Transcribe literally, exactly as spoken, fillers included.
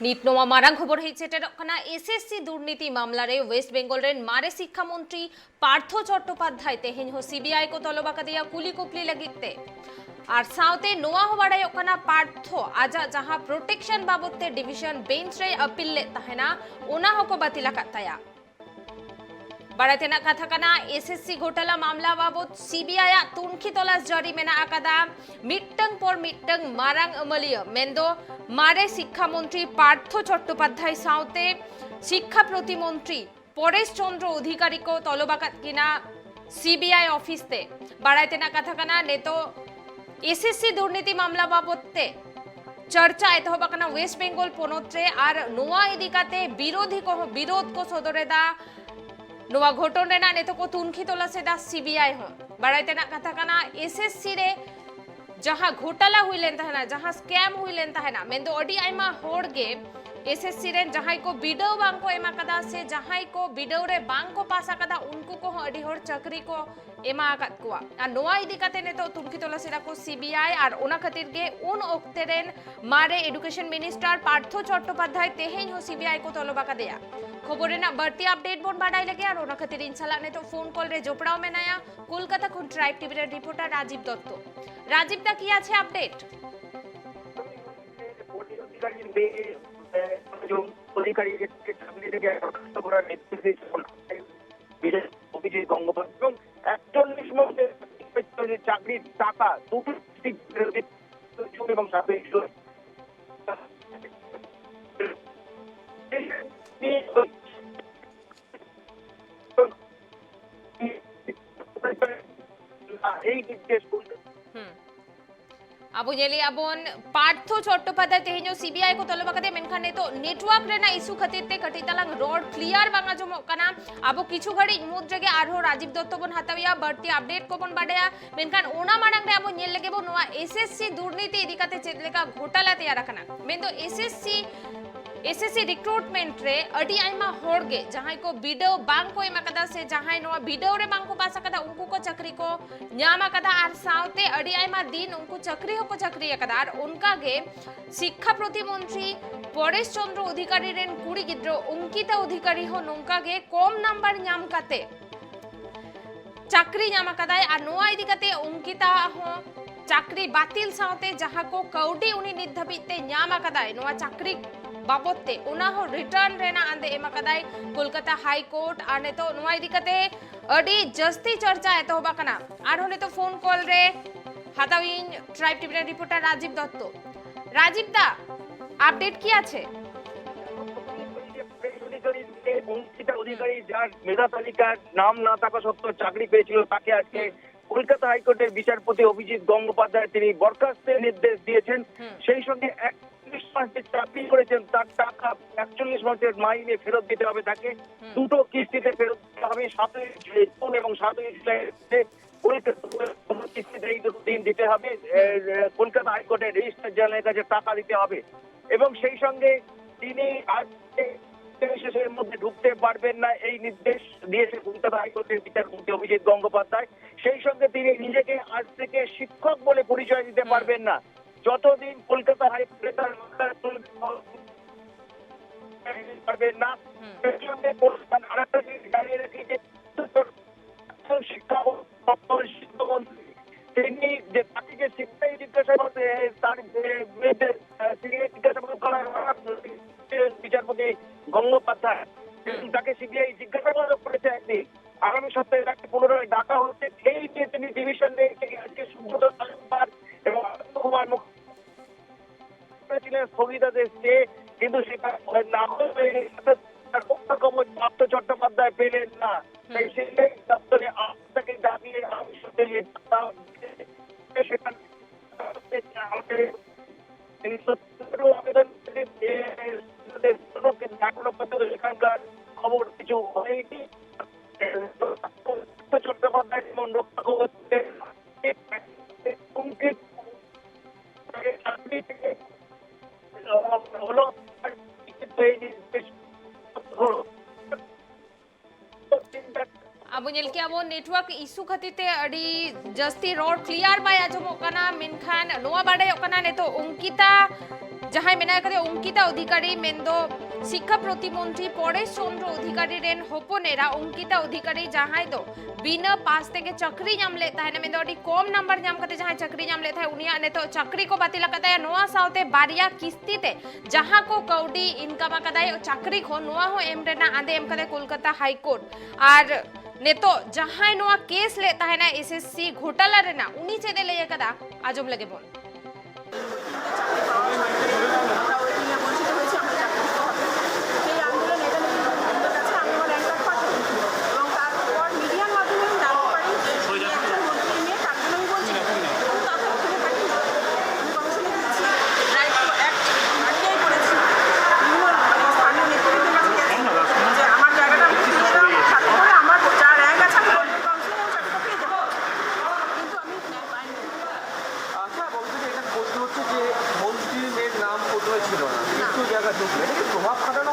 ᱱᱤᱛ ᱱᱚᱣᱟ ᱢᱟᱨᱟᱝ ᱠᱷᱚᱵᱚᱨ ᱦᱮᱡ ᱥᱮᱴᱮᱨᱚᱜ ᱠᱟᱱᱟ᱾ ᱮᱥ ᱮᱥ ᱥᱤ ᱫᱩᱨᱱᱤᱛᱤ ᱢᱟᱢᱞᱟ ᱨᱮ ᱳᱭᱮᱥᱴ ᱵᱮᱝᱜᱚᱞ ᱨᱮᱱ ᱢᱟᱨᱮ ᱥᱤᱠᱠᱷᱟ ᱢᱚᱱᱛᱨᱤ ᱯᱟᱨᱛᱷᱚ ᱪᱚᱴᱴᱳᱯᱟᱫᱽᱫᱷᱟᱭ ᱛᱮᱦᱮᱧ ᱦᱚᱸ ᱥᱤ ᱵᱤ ᱟᱭ ᱠᱚ ᱛᱚᱞᱚᱵ ᱟᱠᱟᱫᱮᱭᱟ ᱠᱩᱞᱤ ᱠᱩᱯᱞᱤ ᱞᱟᱹᱜᱤᱫ ᱛᱮ᱾ ᱟᱨ ᱥᱟᱶᱛᱮ ᱱᱚᱣᱟ ᱦᱚᱸ ᱵᱟᱲᱟᱭᱚᱜ ᱠᱟᱱᱟ, ᱯᱟᱨᱛᱷᱚ ᱟᱡᱟᱜ ᱡᱟᱦᱟᱸ ᱯᱨᱚᱴᱮᱠᱥᱚᱱ ᱵᱟᱵᱚᱛ ᱛᱮ ᱰᱤᱵᱷᱤᱥᱚᱱ ᱵᱮᱧᱪ ᱨᱮᱭ ᱟᱯᱤᱞ ᱞᱮᱫ ᱛᱟᱦᱮᱱᱟ, ᱚᱱᱟ ᱦᱚᱸᱠᱚ ᱵᱟᱹᱛᱤᱞ ᱟᱠᱟᱫ ᱛᱟᱭᱟ᱾ ᱵᱟᱲᱟᱭ ᱛᱮᱱᱟᱜ ᱠᱟᱛᱷᱟ ᱠᱟᱱᱟ, ᱮᱥ ᱮᱥ ᱥᱤ ᱜᱷᱚᱴᱟᱞᱟ ᱢᱟᱢᱞᱟ ᱵᱟᱵᱚᱛ ᱥᱤ ᱵᱤ ᱟᱭ ᱟᱜ ᱛᱩᱱᱠᱷᱤ ᱛᱚᱞᱟᱥ ᱡᱟᱹᱨᱤ ᱢᱮᱱᱟᱜ ᱟᱠᱟᱫᱟ᱾ ᱢᱤᱫᱴᱟᱝ ᱯᱚᱨ ᱢᱤᱫᱴᱟᱝ ᱢᱟᱨᱟᱝ ᱟᱹᱢᱟᱹᱞᱤᱭᱟᱹ, ᱢᱮᱱᱫᱚ ᱢᱟᱨᱮ ᱥᱤᱠᱠᱷᱟ ᱢᱚᱱᱛᱨᱤ ᱯᱟᱨᱛᱷᱚ ᱪᱚᱴᱴᱳᱯᱟᱫᱽᱫᱷᱟᱭ ᱥᱟᱶᱛᱮ ᱥᱤᱠᱠᱷᱟ ᱯᱨᱚᱛᱤᱢᱚᱱᱛᱨᱤ ᱯᱚᱨᱮᱥ ᱪᱚᱱᱫᱨᱚ ᱚᱫᱷᱤᱠᱟᱨᱤ ᱠᱚ ᱛᱚᱞᱚᱵ ᱟᱠᱟᱫ ᱠᱤᱱᱟ ᱥᱤ ᱵᱤ ᱟᱭ ᱚᱯᱷᱤᱥ ᱛᱮ᱾ ᱵᱟᱲᱟᱭ ᱛᱮᱱᱟᱜ ᱠᱟᱛᱷᱟ ᱠᱟᱱᱟ, ᱱᱤᱛᱚᱜ ᱮᱥ ᱮᱥ ᱥᱤ ᱫᱩᱨᱱᱤᱛᱤ ᱢᱟᱢᱞᱟ ᱵᱟᱵᱚᱛ ᱛᱮ ᱪᱟᱨᱪᱟ ᱮᱛᱚᱦᱚᱵ ᱟᱠᱟᱱᱟ ᱳᱭᱮᱥᱴ ᱵᱮᱝᱜᱚᱞ ᱯᱚᱱᱚᱛ ᱨᱮ, ᱟᱨ ᱱᱚᱣᱟ ᱤᱫᱤ ᱠᱟᱛᱮ ᱵᱤᱨᱳᱫᱷᱤ ᱠᱚᱦᱚᱸ ᱵᱤᱨᱳᱫᱷ ᱠᱚ ᱥᱚᱫᱚᱨ ᱮᱫᱟ᱾ ᱱᱚᱣᱟ ᱜᱷᱚᱴᱚᱱ ᱨᱮᱱᱟᱜ ᱱᱤᱛᱚᱜ ᱠᱚ ᱛᱩᱱᱠᱷᱤ ᱛᱚᱞᱟᱥ ᱮᱫᱟ ᱥᱤ ᱵᱤ ᱟᱭ ᱦᱚᱸ᱾ ᱵᱟᱲᱟᱭ ᱛᱮᱱᱟᱜ ᱠᱟᱛᱷᱟ ᱠᱟᱱᱟ, ᱮᱥ ᱮᱥ ᱥᱤ ᱨᱮ ᱡᱟᱦᱟᱸ ᱜᱷᱚᱴᱟᱞᱟ ᱦᱩᱭ ᱞᱮᱱ ᱛᱟᱦᱮᱱᱟ, ᱡᱟᱦᱟᱸ ᱥᱠᱮᱢ ᱦᱩᱭ ᱞᱮᱱ ᱛᱟᱦᱮᱱᱟ, ᱢᱮᱱᱫᱚ ᱟᱹᱰᱤ ᱟᱭᱢᱟ ᱦᱚᱲ ᱜᱮ ᱮᱥ ᱮᱥ ᱥᱤ ᱨᱮᱱ ᱡᱟᱦᱟᱸᱭ ᱠᱚ ᱵᱤᱰᱟᱹᱣ ᱵᱟᱝ ᱠᱚ ᱮᱢ ᱟᱠᱟᱫᱟ ᱥᱮ ᱡᱟᱦᱟᱸᱭ ᱠᱚ ᱵᱤᱰᱟᱹᱣ ᱨᱮ ᱵᱟᱝ ᱠᱚ ᱯᱟᱥ ᱟᱠᱟᱫᱟ, ᱩᱱᱠᱩ ᱠᱚᱦᱚᱸ ᱟᱹᱰᱤ ᱦᱚᱲ ᱪᱟᱹᱠᱨᱤ ᱠᱚ ᱮᱢᱟ ᱟᱠᱟᱫ ᱠᱚᱣᱟ᱾ ᱟᱨ ᱱᱚᱣᱟ ᱤᱫᱤ ᱠᱟᱛᱮ ᱱᱤᱛᱚᱜ ᱛᱩᱱᱠᱷᱤ ᱛᱚᱞᱟᱥ ᱮᱫᱟ ᱠᱚ ᱥᱤ ᱵᱤ ᱟᱭ, ᱟᱨ ᱚᱱᱟ ᱠᱷᱟᱹᱛᱤᱨ ᱜᱮ ᱩᱱ ᱚᱠᱛᱮ ᱨᱮᱱ ᱢᱟᱨᱮ ᱮᱰᱩᱠᱮᱥᱚᱱ ᱢᱤᱱᱤᱥᱴᱟᱨ ᱯᱟᱨᱛᱷᱚ ᱪᱚᱴᱴᱳᱯᱟᱫᱽᱫᱷᱟᱭ ᱛᱮᱦᱮᱧ ᱦᱚᱸ ᱥᱤ ᱵᱤ ᱟᱭ ᱠᱚ ᱛᱚᱞᱚᱵ ᱟᱠᱟᱫᱮᱭᱟ᱾ ᱠᱷᱚᱵᱚᱨ ᱨᱮᱱᱟᱜ ᱵᱟᱹᱲᱛᱤ ᱟᱯᱰᱮᱴ ᱵᱚᱱ ᱵᱟᱰᱟᱭ ᱞᱟᱹᱜᱤᱫ, ᱟᱨ ᱚᱱᱟ ᱠᱷᱟᱹᱛᱤᱨ ᱤᱧ ᱥᱟᱞᱟᱜ ᱱᱤᱛᱚᱜ ᱯᱷᱳᱱ ᱠᱚᱞ ᱨᱮ ᱡᱚᱯᱲᱟᱣ ᱢᱮᱱᱟᱭᱟ ᱠᱳᱞᱠᱟᱛᱟ ᱠᱷᱚᱱ ᱴᱨᱟᱭᱤᱵᱽ ᱴᱤ ᱵᱷᱤ ᱨᱮᱱ ᱨᱤᱯᱳᱨᱴᱟᱨ ᱨᱟᱡᱤᱵ ᱫᱚᱛᱛᱚ᱾ ᱨᱟᱡᱤᱵ ᱫᱟ, ᱠᱤ ᱟᱪᱷᱮ ᱟᱯᱰᱮᱴ? অধিকারী যে চাকরি থেকে বরখাস্ত করার নির্দেশ দিয়েছে বিশেষ অভিজিৎ গঙ্গোপাধ্যায় এবং একচল্লিশ মাসের চাকরির টাকা দুটো এবং সাথে এই নির্দেশ হুম। ᱟᱵᱚ ᱧᱮᱞᱮᱜᱼᱟ ᱵᱚᱱ, ᱯᱟᱨᱛᱷᱚ ᱪᱚᱴᱴᱳᱯᱟᱫᱽᱫᱷᱟᱭ ᱛᱮᱦᱮᱧ ᱦᱚᱸ ᱥᱤ ᱵᱤ ᱟᱭ ᱠᱚ ᱛᱚᱞᱚᱵ ᱟᱠᱟᱫᱮᱭᱟ, ᱢᱮᱱᱠᱷᱟᱱ ᱱᱤᱛᱚᱜ ᱱᱮᱴᱣᱟᱨᱠ ᱨᱮᱱᱟᱜ ᱤᱥᱩ ᱠᱷᱟᱹᱛᱤᱨ ᱛᱮ ᱠᱟᱹᱴᱤᱡ ᱛᱟᱞᱟᱝ ᱨᱚᱲ ᱠᱞᱤᱭᱟᱨ ᱵᱟᱝ ᱟᱸᱡᱚᱢᱚᱜ ᱠᱟᱱᱟ᱾ ᱟᱵᱚ ᱠᱤᱪᱷᱩ ᱜᱷᱟᱹᱲᱤᱡ ᱢᱩᱫᱽ ᱨᱮᱜᱮ ᱟᱨᱦᱚᱸ ᱨᱟᱡᱤᱵ ᱫᱚᱛᱛᱚ ᱵᱚᱱ ᱦᱟᱛᱟᱣᱮᱭᱟ, ᱵᱟᱹᱲᱛᱤ ᱟᱯᱰᱮᱴ ᱠᱚᱵᱚᱱ ᱵᱟᱰᱟᱭᱟ᱾ ᱢᱮᱱᱠᱷᱟᱱ ᱚᱱᱟ ᱢᱟᱲᱟᱝ ᱨᱮ ᱟᱵᱚ ᱧᱮᱞ ᱞᱮᱜᱮ ᱵᱚᱱ ᱱᱚᱣᱟ ᱮᱥ ᱮᱥ ᱥᱤ ᱫᱩᱨᱱᱤᱛᱤ ᱤᱫᱤ ᱠᱟᱛᱮ ᱪᱮᱫ ᱞᱮᱠᱟ ᱜᱷᱚᱴᱟᱞᱟ ᱛᱮᱭᱟᱨ ᱟᱠᱟᱱᱟ᱾ ᱢᱮᱱᱫᱚ S S C SSC recruitment ᱨᱮ ᱟᱹᱰᱤ ᱟᱭᱢᱟ ᱦᱚᱲ ᱜᱮ ᱡᱟᱦᱟᱸᱭ ᱠᱚ ᱵᱤᱰᱟᱹᱣ ᱵᱟᱝ ᱠᱚ ᱮᱢ ᱟᱠᱟᱫᱟ ᱥᱮ ᱡᱟᱦᱟᱸᱭ ᱱᱚᱣᱟ ᱵᱤᱰᱟᱹᱣ ᱨᱮ ᱵᱟᱝ ᱠᱚ ᱯᱟᱥ ᱟᱠᱟᱫᱟ, ᱩᱱᱠᱩ ᱠᱚ ᱪᱟᱹᱠᱨᱤ ᱠᱚ ᱧᱟᱢ ᱟᱠᱟᱫᱟ᱾ ᱟᱨ ᱥᱟᱶᱛᱮ ᱟᱹᱰᱤ ᱟᱭᱢᱟ ᱫᱤᱱ ᱩᱱᱠᱩ ᱪᱟᱹᱠᱨᱤ ᱦᱚᱸᱠᱚ ᱪᱟᱹᱠᱨᱤ ᱟᱠᱟᱫᱟ᱾ ᱟᱨ ᱚᱱᱠᱟ ᱜᱮ ᱥᱤᱠᱠᱷᱟ ᱯᱨᱚᱛᱤᱢᱚᱱᱛᱨᱤ ᱯᱚᱨᱮᱥ ᱪᱚᱱᱫᱨᱚ ᱚᱫᱷᱤᱠᱟᱨᱤ ᱨᱮᱱ ᱠᱩᱲᱤ ᱜᱤᱫᱽᱨᱟᱹ ᱚᱝᱠᱤᱛᱟ ᱚᱫᱷᱤᱠᱟᱨᱤ ᱦᱚᱸ ᱱᱚᱝᱠᱟ ᱜᱮ ᱠᱚᱢ ᱱᱟᱢᱵᱟᱨ ᱧᱟᱢ ᱠᱟᱛᱮ ᱪᱟᱹᱠᱨᱤ ᱧᱟᱢ ᱟᱠᱟᱫᱟᱭ᱾ ᱟᱨ ᱱᱚᱣᱟ ᱤᱫᱤ ᱠᱟᱛᱮ ᱚᱝᱠᱤᱛᱟ ᱦᱚᱸ ᱪᱟᱹᱠᱨᱤ ᱵᱟᱹᱛᱤᱞ ᱥᱟᱶᱛᱮ ᱡᱟᱦᱟᱸ ᱠᱚ ᱠᱟᱹᱣᱰᱤ ᱩᱱᱤ ᱱᱤᱛ ᱫᱷᱟᱹᱵᱤᱡ ᱛᱮ ᱧᱟᱢ ᱟᱠᱟᱫᱟᱭ ᱱᱚᱣᱟ ᱪᱟᱹᱠᱨᱤ ᱵᱟᱵᱚᱛ ᱛᱮ, ᱚᱱᱟ ᱦᱚᱸ ᱨᱤᱴᱟᱨᱱ ᱨᱮᱱᱟᱜ ᱟᱸᱫᱮ ᱮᱢ ᱟᱠᱟᱫᱟᱭ ᱠᱳᱞᱠᱟᱛᱟ ᱦᱟᱭ ᱠᱳᱨᱴ᱾ ᱟᱨ ᱱᱤᱛᱚᱜ ᱱᱚᱣᱟ ᱤᱫᱤ ᱠᱟᱛᱮ ᱟᱹᱰᱤ ᱡᱟᱹᱥᱛᱤ ᱪᱚᱨᱪᱟ ᱮᱛᱚᱦᱚᱵ ᱟᱠᱟᱱᱟ᱾ ᱟᱨᱦᱚᱸ ᱱᱤᱛᱚᱜ ᱯᱷᱳᱱ ᱠᱚᱞ ᱨᱮ ᱦᱟᱛᱟᱣᱤᱧ ᱴᱨᱟᱭᱤᱵᱽ ᱴᱤᱵᱷᱤ ᱨᱮᱱ ᱨᱤᱯᱳᱨᱴᱟᱨ ᱨᱟᱡᱤᱵ ᱫᱚᱛᱛᱚ᱾ রাজীব দা, আপডেট কি আছে? অঙ্কিতা অধিকারী, যার মেধা তালিকার নাম না থাকা সত্ত্বেও চাকরি পেয়েছিল, তাকে আজকে কলকাতা হাইকোর্টের বিচারপতি অভিজিৎ গঙ্গোপাধ্যায় তিনি বরখাস্তের নির্দেশ দিয়েছেন। হুম। সেই সঙ্গে একচল্লিশ মাস যে চাকরি করেছেন, তার টাকা একচল্লিশ মাসের মাইনে ফেরত দিতে হবে তাকে। হুম। দুটো কিস্তিতে ফেরত দিতে হবে, সাতই জুন এবং সাতই জুলাই। কলকাতা পুলিশ কিস্তিতে এই দুটো দিন দিতে হবে। এ, এ, কলকাতা হাইকোর্টের রেজিস্ট্রার জেনারেলের কাছে টাকা দিতে হবে এবং সেই সঙ্গে তিনি আজকে শেষের মধ্যে ঢুকতে পারবেন না, এই নির্দেশ দিয়েছে কলকাতা হাইকোর্টের বিচারপতি অভিজিৎ গঙ্গোপাধ্যায়। সেই সঙ্গে তিনি নিজেকে আজ থেকে শিক্ষক বলে পরিচয় দিতে হুম। পারবেন না, যতদিন কলকাতা হাইকোর্টে তার মামলা চলবে, পারবেন না। হুম। সেই সঙ্গে কলকাতা আরেকটা জিনিস জানিয়ে রাখি যে শিক্ষা দপ্তরের শিক্ষামন্ত্রী তিনি যে তাকে যে সিবিআই জিজ্ঞাসাবাদ, এ, তার যে বিরুদ্ধে, আহ, সিবিআই জিজ্ঞাসাবাদ করা হয়, বিচারপতি গঙ্গোপাধ্যায়, হুম। তাকে সিবিআই জিজ্ঞাসাবাদ করেছে একদিন। আগামী সপ্তাহে তাকে পুনরায় ডাকা হচ্ছে। সেই নিয়ে তিনি ডিভিশন নিয়ে আজকে সুব্রত তালুকদার এবং আনন্দ কুমার মুখার্জি করেছিলেন স্থগিতাদেশ চেয়ে, কিন্তু সেটা না হয়ে তার পক্ষগত পার্থ চট্টোপাধ্যায় পেলেন না। তাই সেই দপ্তরে আজ তাকে ডাকিয়ে আমি সঙ্গে সেটা আমাদের আবেদন করে যে এখনো পর্যন্ত সেখানকার খবর কিছু হয়নি। চট্টোপাধ্যায় যেমন রক্ষা কবচ, হুমকি হলো। ᱧᱮᱞ ᱠᱮᱜᱼᱟ ᱵᱚᱱ, network issue ᱠᱷᱟᱹᱛᱤᱨ ᱛᱮ ᱟᱹᱰᱤ ᱡᱟᱹᱥᱛᱤ ᱨᱚᱲ clear ᱵᱟᱭ ᱟᱸᱡᱚᱢᱚᱜ ᱠᱟᱱᱟ᱾ ᱢᱮᱱᱠᱷᱟᱱ ᱱᱚᱣᱟ ᱵᱟᱰᱟᱭᱚᱜ ᱠᱟᱱᱟ, ᱱᱤᱛᱚᱜ ᱚᱝᱠᱤᱛᱟ ᱡᱟᱦᱟᱸᱭ ᱢᱮᱱᱟᱭ ᱠᱟᱫᱮᱭᱟ, ᱚᱝᱠᱤᱛᱟ ᱚᱫᱷᱤᱠᱟᱨᱤ, ᱢᱮᱱᱫᱚ ᱥᱤᱠᱠᱷᱟ ᱯᱨᱚᱛᱤᱢᱚᱱᱛᱨᱤ ᱯᱚᱨᱮᱥ ᱪᱚᱱᱫᱨᱚ ᱚᱫᱷᱤᱠᱟᱨᱤ ᱨᱮᱱ ᱦᱚᱯᱚᱱ ᱮᱨᱟ ᱚᱝᱠᱤᱛᱟ ᱚᱫᱷᱤᱠᱟᱨᱤ, ᱡᱟᱦᱟᱸᱭ ᱫᱚ ᱵᱤᱱᱟᱹ ᱯᱟᱥ ᱛᱮᱜᱮ ᱪᱟᱹᱠᱨᱤ ᱧᱟᱢ ᱞᱮᱫ ᱛᱟᱦᱮᱱᱟ, ᱢᱮᱱᱫᱚ ᱟᱹᱰᱤ ᱠᱚᱢ ᱱᱟᱢᱵᱟᱨ ᱧᱟᱢ ᱠᱟᱛᱮ ᱡᱟᱦᱟᱸᱭ ᱪᱟᱹᱠᱨᱤ ᱧᱟᱢ ᱞᱮᱫ ᱛᱟᱦᱮᱸᱫ, ᱩᱱᱤᱭᱟᱜ ᱱᱤᱛᱚᱜ ᱪᱟᱹᱠᱨᱤ ᱠᱚ ᱵᱟᱹᱛᱤᱞ ᱟᱠᱟᱫ ᱛᱟᱭᱟ᱾ ᱱᱚᱣᱟ ᱥᱟᱶᱛᱮ ᱵᱟᱨᱭᱟ ᱠᱤᱥᱛᱤ ᱛᱮ ᱡᱟᱦᱟᱸ ᱠᱚ ᱠᱟᱹᱣᱰᱤ income ᱟᱠᱟᱫᱟᱭ ᱪᱟᱹᱠᱨᱤ ᱠᱷᱚᱱ, ᱱᱚᱣᱟ ᱦᱚᱸ ᱮᱢ ᱨᱮᱱᱟᱜ ᱟᱸᱫᱮ ᱮᱢ ᱠᱟᱫᱟᱭ ᱠᱳᱞᱠᱟᱛᱟ ᱦᱟᱭ ᱠᱳᱨᱴ᱾ ᱟᱨ ᱱᱤᱛᱚᱜ ᱡᱟᱦᱟᱸᱭ ᱱᱚᱣᱟ ᱠᱮᱥ ᱞᱮᱫ ᱛᱟᱦᱮᱱᱟ SSC ᱜᱷᱳᱴᱟᱞᱟ ᱨᱮᱱᱟᱜ, ᱩᱱᱤ ᱪᱮᱫ ᱮ ᱞᱟᱹᱭ ᱟᱠᱟᱫᱟ, ᱟᱸᱡᱚᱢ ᱞᱮᱜᱮ ᱵᱚᱱ᱾ সেই আন্দোলন এটা নিয়ে কিন্তু কাছে আমি আমার র্যাঙ্কটা পাঠাই এবং তারপর মিডিয়ার মাধ্যমে আমি জানতে পারি যে উনি একজন মন্ত্রীর মেয়ে, তার জন্য আমি বলছি। কিন্তু তাতে ওখানে থাকি না। আমি কমিশনে গিয়েছি, রাইট টু অ্যাক্ট আজকেই করেছি। বিভিন্ন মানে স্থানীয় নেতৃত্বের কাছে গেছি যে আমার জায়গাটা আমি ফিরিয়ে দাও, সাথে করে আমার যা র্যাঙ্ক আছে আমি বলবো কাউন্সিলে আমি চাকরিটা পেয়ে যাবো। কিন্তু আমি ন্যায় পাইনি। আচ্ছা, বলতে যে এটা প্রশ্ন হচ্ছে যে মন্ত্রীর মেয়ের নাম প্রথমে ছিল না, কিন্তু জায়গা ঢুকলো, এটা কি প্রভাব খাটার